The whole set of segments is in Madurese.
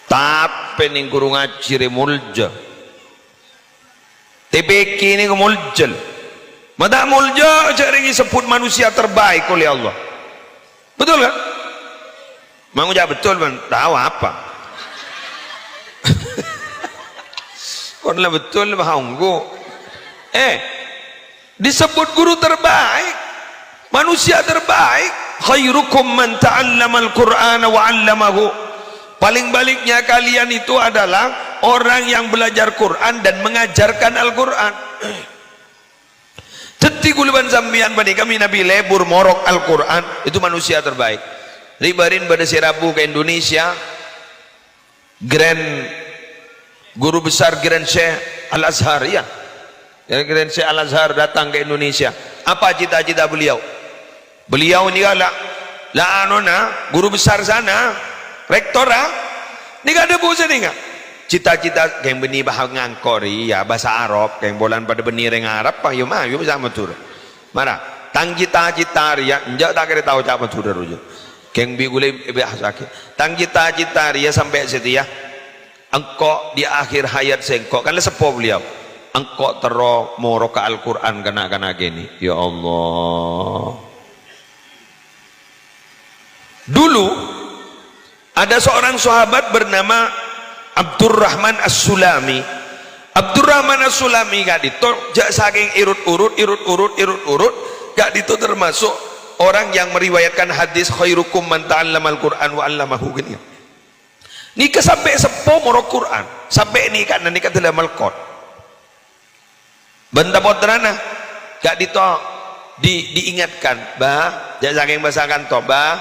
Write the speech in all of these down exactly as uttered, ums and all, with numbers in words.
Tapè nèng ghuru ngajhi rè molja. T P Q nèng molja. Ma' ta' molja, jhâ' rèng èsebbhut manusia terbaik oleh Allah. Betul kan? Ma' ngoca' betul, man. Tahu apa? Kon la betul, ma' ongghu. Eh, Disebut guru terbaik, manusia terbaik. "Khairukum man ta'allamal Qur'ana wa 'allamahu." Paling baliknya kalian itu adalah orang yang belajar Quran dan mengajarkan Al-Quran. Dhâddhi ghulâ bân sampèyan panèka mènabi lebur morok Al-Quran, itu manusia terbaik. Ri-, bârin bâdâ sè rabu ka Indonesia, Grand, guru besar Grand Syekh Al-Azhar, ya. Grand Syekh Al-Azhar datang ke Indonesia. Apa cita-cita beliau? Beliau ini kan la, la anona, guru besar sana, rektor, ah. Ini kan ada bosan ini, nggak? Cita-cita, kèng bânnè bahasa ngangkor, iya, bahasa Arab, kèng polana padâ bânnè rèng Arab, pa, yo, ma, yo, bisa Madhurâ. Mara, tang cita-cita rèya, enjâ' ta' kèra tao ca' Madhurâ, rojo. Kèng bi' ghulâ èbahasaghi. Tang cita-cita rèya sampè' satèya. Engko' di akhir hayat sèngko', kan la seppo beliau. Engko' terro moroka Al-Qur'an ka na'-kana' kènè'. Ya Allah. Dulu, ada seorang sahabat bernama Abdurrahman As-Sulami. Abdurrahman As-Sulami ka'dinto jhâ' sakèng èrut-èrut, èrut-èrut, èrut-èrut, ka'dinto termasuk orang yang meriwayatkan hadis, "Khairukum man ta'allamal Qur'an wa 'allamahu," gitu ya. Nèka sampè' seppo morok Qur'an, sampè' nèka, nèka dâlâ melkot. Bân ta' pottrana, ka'dinto di-, diingatkan, "Bah, jhâ' sakèng bâsa kanto, Bah,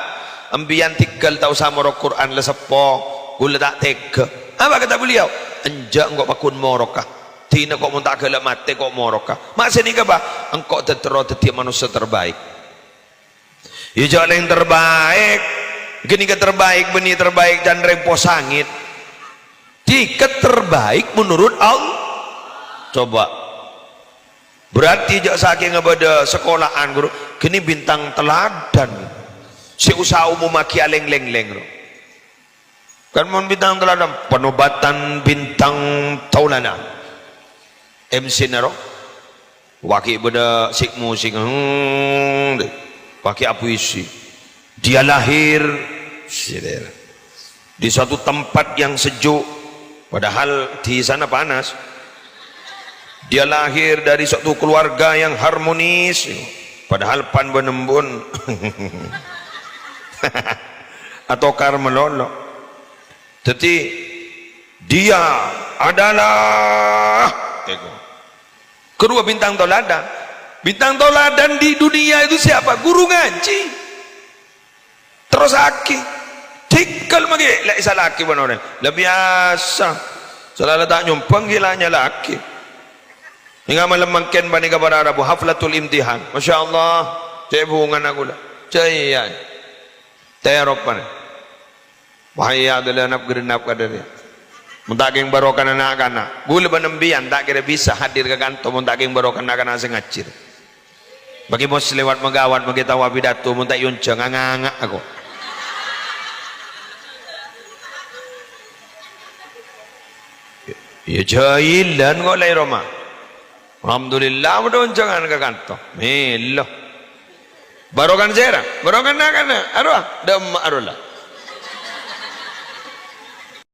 empèyan tèghâl ta' osa morok Qur'an la seppo, ghulâ ta' tegghâ." Apa kata beliau? "Enjâ' engko' pagghun moroka. Dina ko' mon ta' ghellâ' matè ko' moroka. Ma' sanèka, Bah, engko' terro dhâddhiyâ manossa terbaik." Ya, jhâ' rèng terbaik. Ghânèka terbaik, bânnè terbaik can rèng posangèt. Nèka terbaik menurut Allah. Coba. Berarti jhâ' sakènga bâdâ sekola'an, guru. Ghânèka bintang teladan. Sè osa omomaghi alèng-lènglèng, ro. Kan mon bintang teladan, penobatan bintang tauladan. M C-na ro. Wagi bâdâ sik-musik, hmm, wagi apuisi. Dia lahir di suatu tempat yang sejuk, padahal di sana panas. Dia lahir dari suatu keluarga yang harmonis, padahal pan bân embun atokar malolo. Dhâddhi, dia adalah, eko. Kedua, bintang tauladan. Bintang tauladan di dunia itu siapa? Guru ngaji. Terrosaghi. Tèghâl maghi, la èsala'aghi bân orèng. La biyasa. Sala la ta' nyombhâng ghi' la nyala'aghi. Hingga malem mangkèn panèka para rabu haflatul imtihan. Masya Allah. Cè' bhungana ghulâ. Cè' iyâ. Terop panè. Wah, iyâ, dâlâ nap-ghârânnap kadâ' rèya. Mon ta' kèng barokana na'-kana'. Ghulâ bân empèyan ta' kèra bisa hadir ka kanto mon ta' kèng barokana na'-kana' sè ngajhi. Bagi mos lewat magawat, bagi tao apidato, mon ta' èonjhâng, nga-nganga' ako. Ya, jhâ' iyâ lan ko' la è roma. Alhamdulillah, bâdâ onjhângan ka kanto. Mèlo. Barokana sèra, barokana na'-kana'. Arowa, dâ' emma' arowa la.